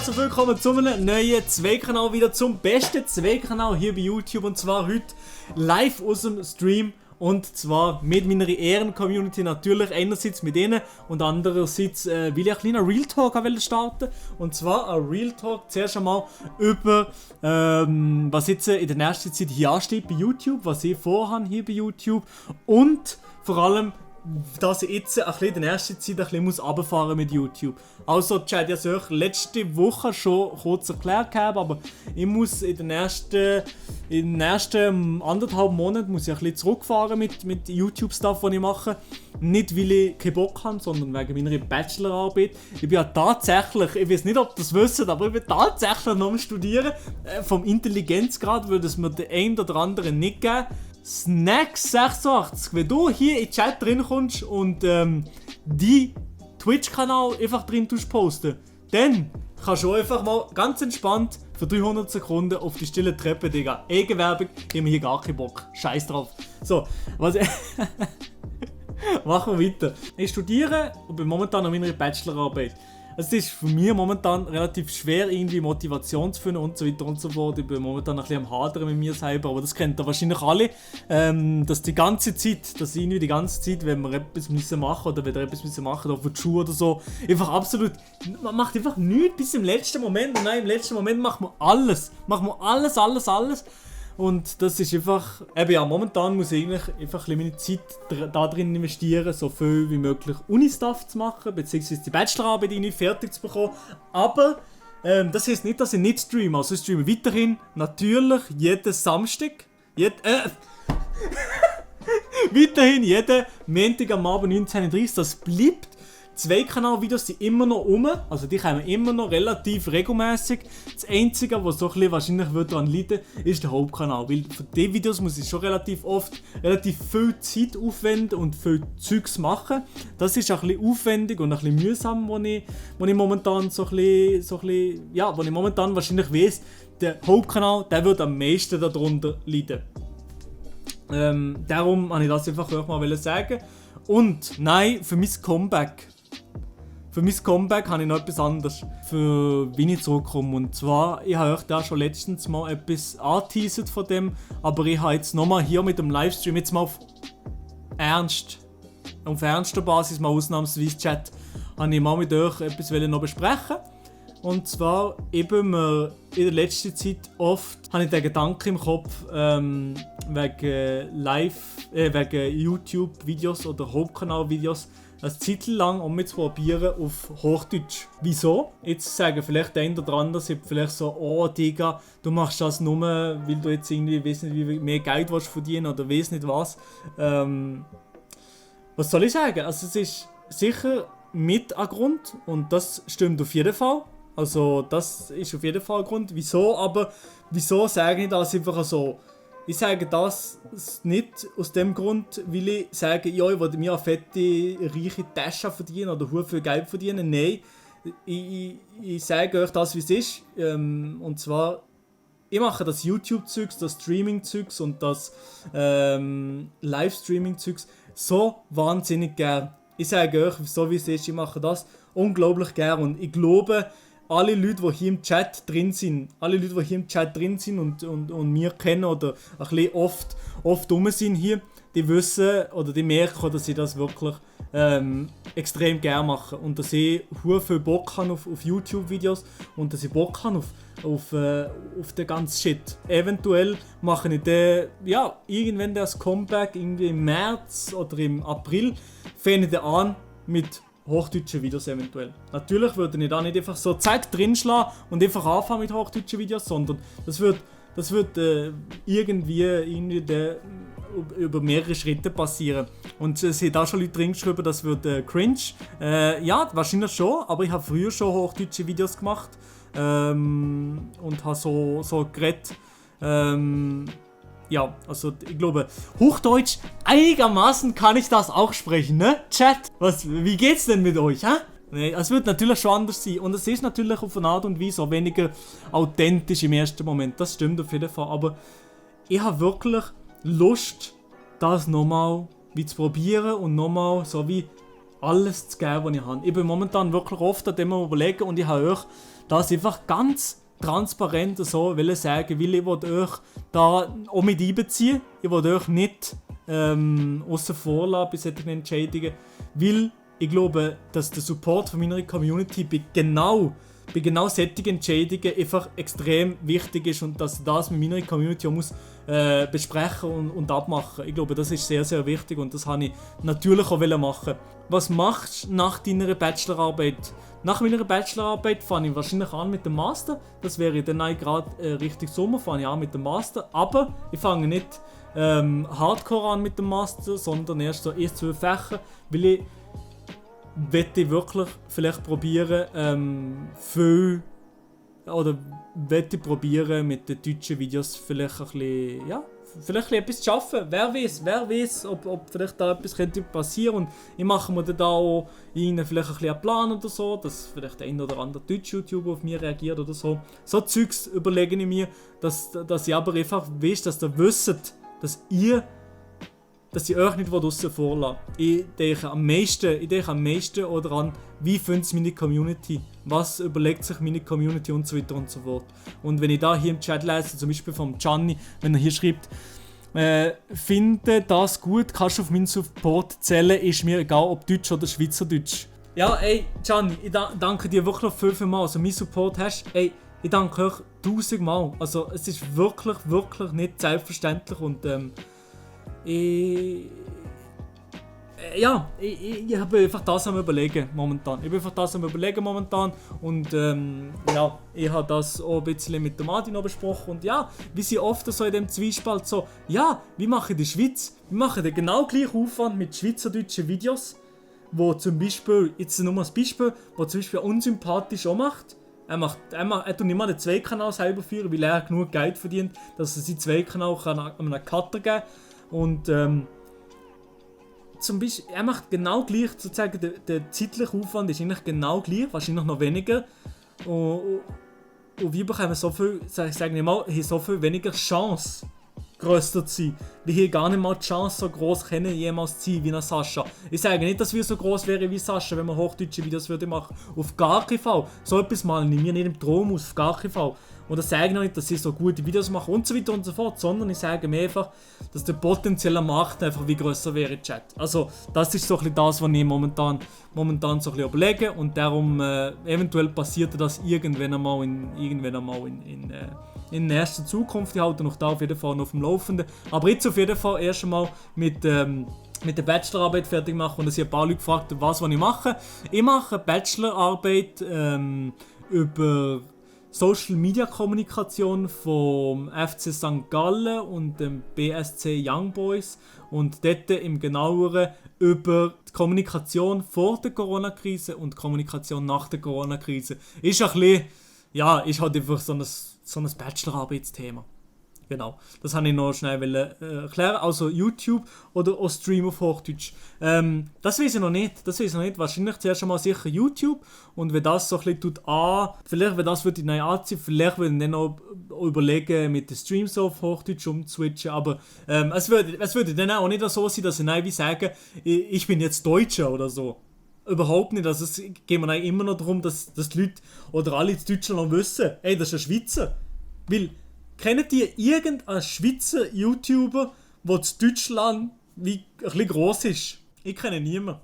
herzlich willkommen zu einem neuen Zwei-Kanal, wieder zum besten Zwei-Kanal hier bei YouTube, und zwar heute live aus dem Stream, und zwar mit meiner Ehren-Community natürlich, einerseits mit ihnen und andererseits will ich einen kleinen Real Talk starten, und zwar ein Real Talk zuerst einmal über was jetzt in der nächsten Zeit hier ansteht bei YouTube, was ich vorhabe hier bei YouTube, und vor allem dass ich jetzt in der nächsten Zeit ein bisschen runterfahren mit YouTube. Also, Chat, ich habe es euch letzte Woche schon kurz erklärt, aber ich muss in den nächsten 1,5 Monaten muss ich ein bisschen zurückfahren mit YouTube-Stuff, was ich mache. Nicht, weil ich keinen Bock habe, sondern wegen meiner Bachelorarbeit. Ich bin ja tatsächlich, ich weiß nicht, ob ihr das wisst, aber ich bin tatsächlich noch am Studieren. Vom Intelligenzgrad würde es mir der ein oder andere nicht geben. Snacks86, wenn du hier in den Chat drin kommst und die Twitch-Kanal einfach drin posten, dann kannst du einfach mal ganz entspannt für 300 Sekunden auf die stille Treppe, Digga. Eigenwerbung, ich habe hier gar keinen Bock. Scheiß drauf. So, was machen wir weiter. Ich studiere und bin momentan an meiner Bachelorarbeit. Es ist für mich momentan relativ schwer, irgendwie Motivation zu finden und so weiter und so fort. Ich bin momentan ein bisschen am Hadern mit mir selber, aber das kennt ihr wahrscheinlich alle, dass die ganze Zeit, wenn wir etwas müssen machen oder wenn wir etwas müssen machen, auf der Schule oder so, einfach absolut, man macht einfach nichts bis im letzten Moment, und nein, im letzten Moment macht man alles. Und das ist einfach, momentan muss ich eigentlich einfach ein bisschen meine Zeit da drin investieren, so viel wie möglich Uni-Stuff zu machen, beziehungsweise die Bachelorarbeit irgendwie fertig zu bekommen. Aber das heisst nicht, dass ich nicht streame. Also ich streame weiterhin natürlich jeden Samstag, weiterhin jeden Montag am Abend 19:30 Uhr, das bleibt. Zwei-Kanal-Videos sind immer noch also die kommen immer noch relativ regelmäßig. Das Einzige, was so ein bisschen wahrscheinlich daran leiden, ist der Hauptkanal. Weil für diese Videos muss ich schon relativ viel Zeit aufwenden und viel Zeugs machen. Das ist auch ein bisschen aufwendig und ein bisschen mühsam, wo ich momentan wo ich momentan wahrscheinlich weiss, der Hauptkanal, der wird am meisten darunter leiden. Darum wollte ich das einfach auch mal sagen. Und nein, für mein Comeback habe ich noch etwas anderes, für wie ich zurückkomme. Und zwar, ich habe euch da schon letztens mal etwas angeteasert von dem, aber ich habe jetzt nochmal hier mit dem Livestream jetzt mal auf ernster Basis, mal ausnahmsweise Chat, habe ich mal mit euch etwas noch besprechen. Und zwar eben in der letzten Zeit oft habe ich den Gedanken im Kopf, wegen YouTube-Videos oder Hauptkanal-Videos eine Zeit lang zu probieren auf Hochdeutsch. Wieso? Jetzt sagen vielleicht der eine oder andere vielleicht so, oh Digga, du machst das nur, weil du jetzt irgendwie weiss nicht, wie mehr Geld verdienen oder weiss nicht was. Was soll ich sagen? Also es ist sicher mit ein Grund, und das stimmt auf jeden Fall. Also das ist auf jeden Fall ein Grund. Wieso sage ich das einfach so? Ich sage das nicht aus dem Grund, weil ich sage, ja, ich will mir eine fette, reiche Tasche verdienen oder sehr viel Geld verdienen. Nein, ich sage euch das, wie es ist. Und zwar, ich mache das YouTube-Zeugs, das Streaming-Zeugs und das Livestreaming-Zeugs so wahnsinnig gern. Ich sage euch, so wie es ist, ich mache das unglaublich gern, und ich glaube, alle Leute, die hier im Chat drin sind, und mir kennen oder ein bisschen oft rum sind hier, die wissen oder die merken, dass ich das wirklich extrem gerne mache. Und dass ich sehr viel Bock habe auf YouTube-Videos und dass ich Bock habe auf den ganzen Shit. Eventuell mache ich dann, irgendwann das Comeback, irgendwie im März oder im April, fange ich dann an mit hochdeutsche Videos eventuell. Natürlich würde ich da nicht einfach so zack drin schlagen und einfach anfangen mit hochdeutschen Videos, sondern das wird irgendwie über mehrere Schritte passieren. Und es sind da schon Leute drin geschrieben, das wird cringe. Ja, wahrscheinlich schon, aber ich habe früher schon hochdeutsche Videos gemacht und habe so geredet. Ja, also ich glaube, Hochdeutsch, einigermaßen kann ich das auch sprechen, ne? Chat, wie geht's denn mit euch, hä? Nee, es wird natürlich schon anders sein, und es ist natürlich auf eine Art und Weise auch weniger authentisch im ersten Moment, das stimmt auf jeden Fall, aber ich habe wirklich Lust, das nochmal zu probieren und nochmal so wie alles zu geben, was ich habe. Ich bin momentan wirklich oft an dem überlegen und ich habe euch das einfach ganz transparent so sagen, weil ich euch da auch mit einbeziehen. Ich will euch nicht aussen vor lassen bei solchen Entscheidungen, weil ich glaube, dass der Support von meiner Community bei genau solchen Entscheidungen einfach extrem wichtig ist und dass ich das mit meiner Community auch muss, besprechen und abmachen. Ich glaube, das ist sehr, sehr wichtig und das wollte ich natürlich auch machen. Was machst du nach deiner Bachelorarbeit? Nach meiner Bachelorarbeit fange ich wahrscheinlich an mit dem Master. Das wäre dann gerade Richtung Sommer, fange ich an mit dem Master. Aber ich fange nicht hardcore an mit dem Master, sondern erst so 1-2 Fächer, weil ich wette wirklich vielleicht probieren, viel oder wette probieren mit den deutschen Videos vielleicht ein bisschen, ja, vielleicht etwas zu schaffen. Wer weiß, ob vielleicht da etwas könnte passieren und ich mache mir dann da auch vielleicht ein bisschen einen Plan oder so, dass vielleicht der ein oder andere Deutsch-YouTuber auf mich reagiert oder so. So Zeugs überlege ich mir, dass ich aber einfach weiß, dass ihr wisst, dass ich euch nicht draussen vorlasse. Ich denke am meisten oder an, wie findet es meine Community, was überlegt sich meine Community und so weiter und so fort. Und wenn ich da hier im Chat lese, zum Beispiel vom Gianni, wenn er hier schreibt, finde das gut, kannst du auf meinen Support zählen, ist mir egal ob Deutsch oder Schweizerdeutsch. Ja, ey, Gianni, ich danke dir wirklich noch viel Mal, also mein Support hast, ey, ich danke euch 1000 Mal. Also es ist wirklich nicht selbstverständlich und ich habe einfach das am Überlegen momentan. Und ja, ich habe das auch ein bisschen mit dem Martin besprochen und ja, wie sie oft so in dem Zwiespalt so, ja, wie mache ich die Schweiz? Wir machen den genau gleichen Aufwand mit schweizerdeutschen Videos, wo zum Beispiel, jetzt nur mal ein Beispiel, wo zum Beispiel unsympathisch auch macht. Er tut nicht mal den Zweikanal selber führen, weil er genug Geld verdient, dass er seinen Zweikanal einem Cutter geben kann. Und zum Beispiel, er macht genau gleich, sozusagen, der zeitliche Aufwand ist eigentlich genau gleich, wahrscheinlich noch weniger. Und wir bekommen so viel, sagen wir mal, so viel weniger Chance, grösser zu sein. Wir hier gar nicht mal die Chance so gross können jemals zu sein wie ein Sascha. Ich sage nicht, dass wir so gross wären wie Sascha, wenn wir hochdeutsche Videos machen würden. Auf gar keinen Fall. So etwas malen wir nicht im Traum aus, auf gar keinen Fall. Und das sage ich noch nicht, dass ich so gute Videos mache und so weiter und so fort, sondern ich sage mir einfach, dass der potenzielle Markt einfach wie grösser wäre im Chat. Also das ist so ein bisschen das, was ich momentan so ein bisschen überlege und darum eventuell passiert das irgendwann einmal in nächster Zukunft. Ich halte noch da auf jeden Fall noch auf dem Laufenden. Aber jetzt auf jeden Fall erst einmal mit der Bachelorarbeit fertig machen und es sind ein paar Leute gefragt, was ich mache. Ich mache Bachelorarbeit über Social Media Kommunikation vom FC St. Gallen und dem BSC Young Boys und dort im Genaueren über die Kommunikation vor der Corona-Krise und die Kommunikation nach der Corona-Krise. Ist ein bisschen, ja, ist halt einfach so ein Bachelorarbeitsthema. Genau, das wollte ich noch schnell erklären. Also YouTube oder auch Stream auf Hochdeutsch. Das weiß ich noch nicht. Wahrscheinlich zuerst einmal sicher YouTube. Und wenn das so ein bisschen vielleicht, wenn das würde ich neu anziehen, vielleicht würde ich dann noch überlegen, mit den Streams auf Hochdeutsch umzuswitchen. Aber es würde dann auch nicht so sein, dass ich neu wie sagen, ich bin jetzt Deutscher oder so. Überhaupt nicht. Also es geht mir immer noch darum, dass die Leute oder alle in Deutschland noch wissen, ey, das ist ein Schweizer. Weil, kennt ihr irgendeinen Schweizer YouTuber, der in Deutschland wie ein bisschen gross ist? Ich kenne niemanden.